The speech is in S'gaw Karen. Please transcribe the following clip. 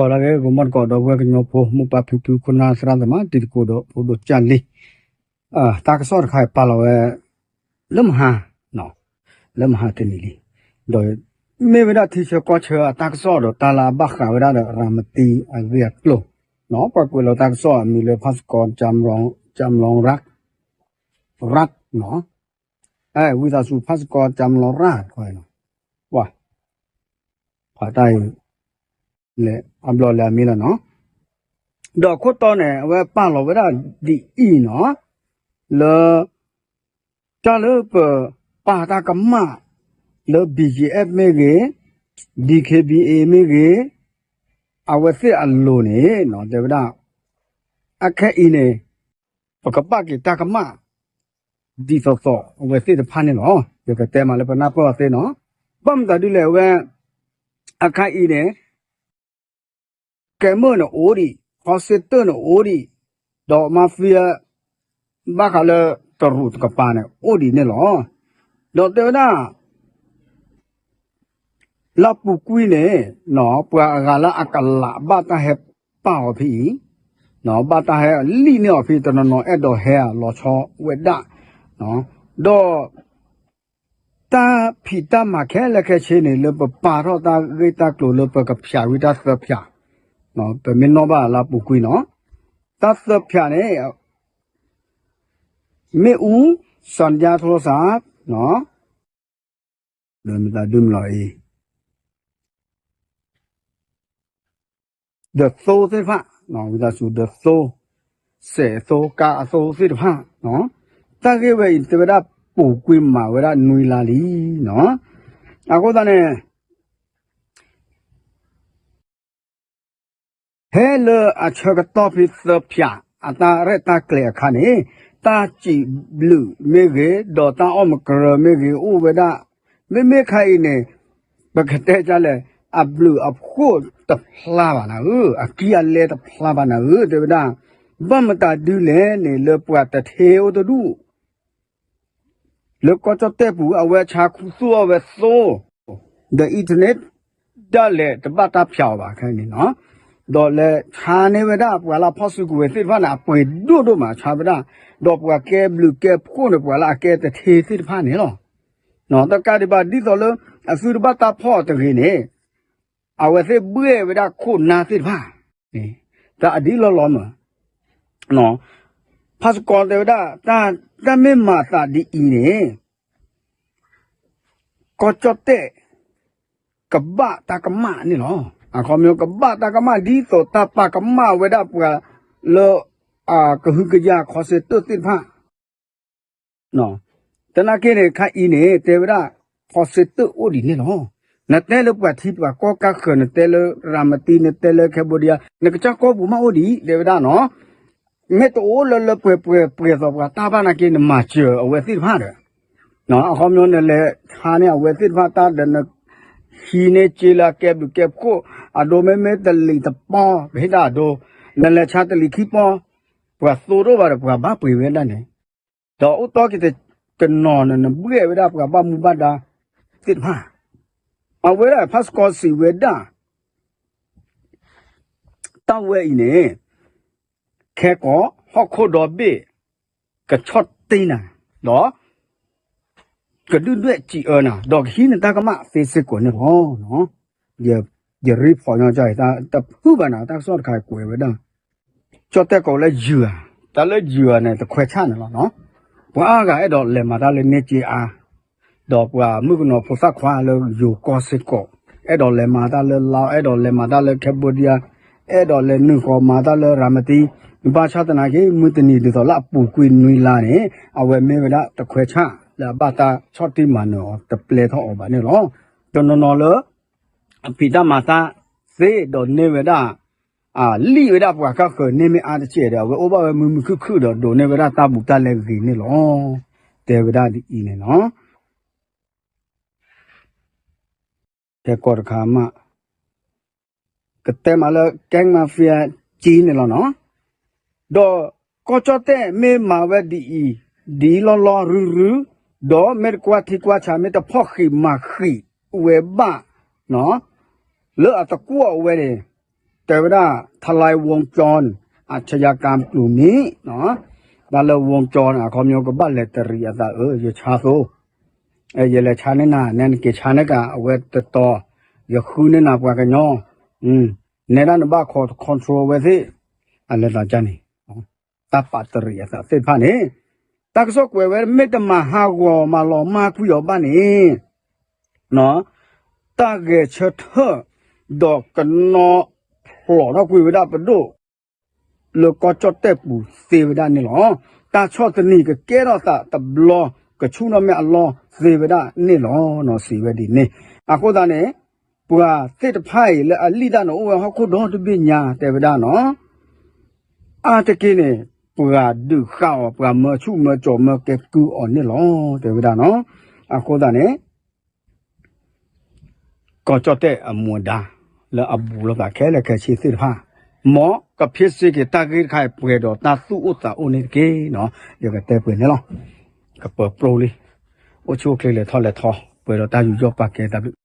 ကီးလၢကမီၢ်တကိးဒီပုၢ်ဝဲၢ်ကညီဖိ မိၢ်ပၢ်ဖံဖု ခိၣ်နၢ်သရၣ်သမါ တံၤသကိးဒီးဖိဒိၣ်ကၢ်လံ, တၢ်ကစီၣ်တခါအံၤပာ်လီၤဝဲ လၢမဟါ, လၢမဟါတနံၤလံ, ဒီးမ့ၢ်ဝဲဒၣ်ထံဆၢကီၢ်ဆၢအတၢ်ကစီၣ်ဒီးတၢ်လၢအဘၣ်ဃးဝဲဒၣ်ဒီးရၤမတံအဂ့ၢ်အကျိၤ, ပှၤကွဲးလီၤတၢ်ကစီၣ်အမံၤလၢ ဖးစကီ ကၠၢမ်လီၤရၣ်, ရၣ်, ဝံသးစူၤ ဖးစကီ ကၠၢမ်လီၤရၣ်, ပှၤ ဖးတၢ်အံၤ လဲၤအဘျီလဲၤအမံၤလီၤနီၤ, ဒီးခိၣ်တီန့ၣ် အဝဲပာ်လီၤဝဲဒၣ်ဒ်အံၤနီၤ, လၢ တၢ်လၢပ ပာ်တၢ်ကမၣ် လၢ ဘီကၠံအ့ၣ် မ့ၢ်ဂ့ၤ, ဒံခ့ဘံအ့ မ့ၢ်ဂ့ၤ, အဝဲသ့ၣ်အလိၤန့ၣ် တဲဝဲဒၣ် အခဲအံၤန့ၣ် ပကဘၣ်က့ၤတၢ်ကမၣ် ဒ်သိးသိးအဝဲသ့ၣ်တဖၣ်န့ၣ်လီၤ. ယကတဲမးလၢပနၢ်ပၢၢ်အီၤသ့နီၤ, ဘၣ်မတၤဒ်လဲၣ်အဝဲ အခါအံၤန့ၣ် ကဲမုၢ်န့ၣ်အိၣ်ဒံး, ခီစ့တၢၣ်န့ၣ်အိၣ်ဒံး, ဒီး mafia ဘၣ်ဃးလၢတရူးတကပၤန့ၣ် အိၣ်ဒံးန့ၣ်လီၤ. ဒီးတဲဝဲဒၣ် လၢအပူၤကွံာ်န့ၣ် ပှၤအဂၤလၢအကလးဘၣ်တၢ်ဟဲပာ်အီၤဖဲအံၤ, ဘၣ်တၢ်ဟဲလံၣ်န့ၢ်အီၤဖဲ တနီၤနီၤအဲၣ်ဒိးဟဲလီၤဆီဝဲဒၣ်, ဒီး တၢ်ဖံးတၢ်မၤခဲလၢာ်ခဲဆ့န့ၣ် လၢပပာ်ထီၣ်တၢ်ဂ့ၢ်တၢ်ကျိၤလၢပကဖၠးဝံၤတၢ်သၢဖၠး, ပမ့ၢ်နီၣ်ဘၣ်လၢအပူၤကွံာ်နီၤ, တၢ်သၢဖၠးန့ၣ် မ့ၣ်အူ, စၣ်ဒၠါထီစၣ်, လၢမတၤဒုမလီၤအံၤ ဒီးသိသ့ၣ်တဖၣ်, ဝံသးစူၤ ဒီးသိ, စဲးအသိ ကါအသိသ့ၣ်တဖၣ်, တၢ်ဂ့ၢ်ဝဲအံၤတဲဝဲဒၣ်ပူၤကွံာ်မးဝဲဒၣ်နွံလါလံနီၤ, အဃိသတးန့ၣ် ဖဲလၢအဆၢကတီၢ်ဖဲသၢဖၠး အတၢ်ရဲၣ်တၢ်ကျဲၤအခါန့ၣ်, တၢ်စံးဘျုးမ့ၢ်ဂ့ၤ, ဒီးတၢ်အီၣ်မကရၢမ့ၢ်ဂ့ၤ အိၣ်ဝဲဒၣ်, မ့မ့ၢ်ခါအံၤန့ၣ်, ပကတဲဒ်လဲၣ်, အဘျုးအဖှိၣ်တဖျါဘၣ်နၤဧၢ, အကံၢ်အလဲတဖျါဘၣ်နၤဧၢ, တဲဝဲဒၣ်, ဘၣ်မတၤဒုလဲၣ်န့ၣ် လၢပှၤတထ့အိၣ်တဒူၣ် လၢကီၢ်ကၠီၣ်တဲၣ်ပူၤ အဝဲဆါခူသူၣ်အီၣ်ဝဲသိ, ဒီး internet ဒၣ်လဲာ်တဘၣ်တၢ်ဖၠးအီၤဘၣ်ခဲန့ၣ်နီၤ, ဒီးလဲၤဆါန့ၢ်ဝဲဒၣ်ပှၤလၢအဖီၣ်စုကဝဲၤသ့ၣ်တဖၣ်န့ၣ် အပှ့ၤဒိၣ်ဒိၣ်မးဆါဝဲဒၣ်, ဒီးပှၤကဲဘျုးကဲဖှိၣ်န့ၣ် ပှၤလၢအကဲတထ့သ့ၣ်တဖၣ်န့ၣ်လီၤ. တကးဒံးဘၣ်ဒ်သိးလၢ အသုတဘၣ်တၢ်ဖီၣ်အီၤတဂ့ၤန့ၣ်, အဝဲသ့ၣ်ဘှဲၣ်ဝဲဒၣ်ခိၣ်နၢ်သ့ၣ်တဖၣ်, တၢ်အဒ်လီၢ်လီၤမး ဖးစကီတဲဝဲဒၣ်, တၢ်မ့ၢ်မၤသးဒ်အံၤန့ၣ်, ကီၢ်ကၠီၣ်တဲၣ် ကဘၣ်တၢ်ကမၣ်န့ၣ်လီၤ. အခီပညီကဘၣ်တၢ်ကမၣ်ဒ်သိးတၢ်ပာ်ကမၣ်ဝဲဒၣ်ပှၤလၢ ကဟုကယာ်ခီစ့တၢၣ်သ့ၣ်တဖၣ် သနာ်က့န့ၣ် ခါအံၤန့ၣ် တဲဝဲဒၣ် ခီစ့တၢၣ်အိၣ်ဒံးန့ၣ်လီၤ. နတဲလၢပှၤထံပှၤကီၢ်ကၢဃၢၤ နတဲလၢရၤမတံ နတဲလၢ Cambodia နကစၢ်ကီၢ်ပူၤမးအိၣ်ဒံး တဲဝဲဒၣ်နီၤ. မ့ၢ်တအိၣ်လၢလၢပှဲၤပှဲၤပှဲၤသိးပှၤတၢ်ဘၣ်နာ်က့ နမၤစၢၤအဝဲသ့ၣ်တဖၣ်ဒီး အခီပညီနလဲၤဆါန့ၢ်အဝဲသ့ၣ်တဖၣ်တၢ်ဒီး နဟံးန့ၢ်စ့လၢအကဲဘျုးကဲဖှိၣ် အဒိမ့မ့ၢ်တလံၤတပီၢ် ပဟ့ၣ်ဒၣ်အဒိ, နလဲၤဆါတလံၤခံပီၢ် ပှၤသိတအိၣ်ဘၣ်ဒီး ပှၤဘၣ်ပှ့ၤဝဲဒၣ်န့ၣ်, ဒီးအိၣ်တီက့ၤတနီၤန့ၣ် နဘှဲၣ်ဝဲဒၣ်ပှၤဘၣ်မူဘၣ်ဒါသ့ၣ်တဖၣ်, အဝဲဒၣ်ဖးစကီစံးဝဲဒၣ် တၢ်ဝဲအံၤန့ၣ် ခဲကီး ဟီၣ်ခိၣ်ဒီဘ့ၣ် ကဆီၣ်တံၢ်နၤ, ဒီး ကဒုၣ်ဒွဲၣ်စံးအၢနၤ, ဒီးကဟံးနတၢ်ကမၣ်သ့စ့ၢ်ကီးန့ၣ်လီၤ. ယရံဖီၣ်ညီကၠီအံၤ တၢ်တဖုဘၣ်နၤ တၢ်ကစီၣ်တခါကွဲးဝဲဒၣ် ကၠီၣ်တဲၣ်ကိးလၢယုၢ်ဧါ, တၢ်လၢယုၢ်ဧါန့ၣ် တခွဲးဆၣ်န့ၣ်လီၤ. ပှၤအါဂၤအဲၣ်ဒိးလဲၤမၤတၢ်လၢန့ၢ်စ့အါ, ဒီးပှၤမုၣ်ကနီၤဖိသၣ်ခွါလၢယိၤကီၢ်စ့ၢ်ကီး, အဲၣ်ဒိးလဲၤမၤတၢ်လၢလါ, အဲၣ်ဒိးလဲၤမၤတၢ်လၢ Cambodia, အဲၣ်ဒိးလဲၤနုာ်ဃီၤမၤတၢ်လၢရၤမတံ, ဘၣ်ဆၣ်သနာ်က့ မုၢ်တနံၤဒ်သိးလၢအပူၤကွံာ်နွံလါန့ၣ် အဝဲမ့ၢ်ဝဲဒၣ်တခွဲးဆၣ် လၢအဘၣ်တၢ်ဆီၣ်တံၢ်မၤနၢၤအီၤ တပျဲထီၣ်အီၤဘၣ်န့ၣ်လီၤ. တနီၤနီၤလၢ အဖံးတၢ်မၤတၢ်သ့ဒီးန့ၢ်ဝဲဒၣ် လံၣ်ဝဲဒၣ်ပှၤကၢဃၢၤန့ၢ်မ့ၢ်အါတစဲးဒီး အဝဲအိၣ်ဘၣ်ဝဲမုာ်မုာ်ခုၣ်ခုၣ်ဒီးဒိးန့ၢ်ဝဲဒၣ်တၢ်ဘူးတၢ်လဲဂ့ၤန့ၣ်လီၤ. တဲဝဲဒၣ်ဒ်အံၤန့ၣ်လီၤ. တဲကီးတခါမး ကတဲမးလၢ gang mafia ကၠံန့ၣ်လီၤနီၤ. ဒီးကီၢ်ကၠီၣ်တဲၣ်မ့ၢ်မၤဝဲဒ်အံၤ ဒ်လီၢ်လီၢ်ရုရု ဒီးမ့ၢ်တကွၢ်ထံကွၢ်ဆး မ့ၢ်တဖီၣ်ဃံးမၤဃံးဝဲဘၣ် လၢအသကွီၢ်အဝဲန့ၣ် တဲဝဲဒၣ် ทลายวงจรอาชญากรรมกลุ่มนี้ တၢ်လၢ วงจร အခီပညီကဘၣ်လဲၤတရံးအသးအၢ ယဆါသိ ယလဲၤဆါန့ၢ်နၤ နဲနက့ၤဆါန့ၢ်က့ၤ အဝဲတတီၤ ယဃုန့ၢ်နၤပှၤကညီ နဲဒၣ်နဘၣ် control ဝဲသ့ၣ် အလဲၤသးကန့ၣ် တၢ်ပာ်တရံးအသးသ့ၣ်တဖၣ်န့ၣ် တၢ်ကစီၣ်ကွဲးဝဲ မ့ၢ်တမၤဟးဂီၤမၤလီၤမၢ်ကွံာ်အီၤဘၣ်န့ၣ် တၢ်ဂဲၤဆၢထၢၣ် ဒီးကနီဖျိးထီၣ်ကွံာ်ဝဲဒၣ်ပဒိၣ် လၢကီၢ်ကၠီၣ်တဲၣ်ပူၤသ့ဝဲဒၣ်န့ၣ်လီၤ. တၢ်ဆီၣ်သနံးကကဲထီၣ်သးတဘျီ ကဆူၣ်ထီၣ်မ့ၢ်အလီၢ်သ့ဝဲဒၣ်န့ၣ်လီၤ နီၢ်စံးဝဲဒ်န့ၣ်. အဃိသတးန့ၣ် ပှၤသ့ၣ်တဖၣ်အံၤလၢအလံၣ်တၢ်န့ၣ် အိၣ်ဝဲဟီၣ်ခိၣ်ဒီတဘ့ၣ်ညါတဲဝဲဒၣ်နီၤ အါတက့ၢ်န့ၣ် ပှၤဒုးဃာ်အီၤ ပှၤမၢဆူၣ်မၢကၠီၤမၢကဲကုၢ်အီၤန့ၣ်လီၤ တဲဝဲဒၣ်နီၤ. အဃိသတးန့ၣ် ကီၢ်ကၠီၣ်တဲၣ်အမူအဒါ လၢအဘူးလိာ်သးခဲလၢာ်ခဲဆ့သ့ၣ်တဖၣ် မ်ကဖ့စ့က့ၤတၢ်ဂ့ၢ်တခါအံၤ ပှဲၤဒီးတၢ်သူၣ်အိၣ်သးအိၣ်န့ၣ်တက့ၢ်နီၤ. ယကတဲပှဲၤန့ၣ်လီၤ. ကပၢၤပျိလံ အိၣ်ဆူၣ်အိၣ်ချ့လဲၤထီၣ်လဲၤထီ ပှဲၤဒီးတၢ်ယူးယီၣ်ပာ်ကဲတၢ်ဘျုး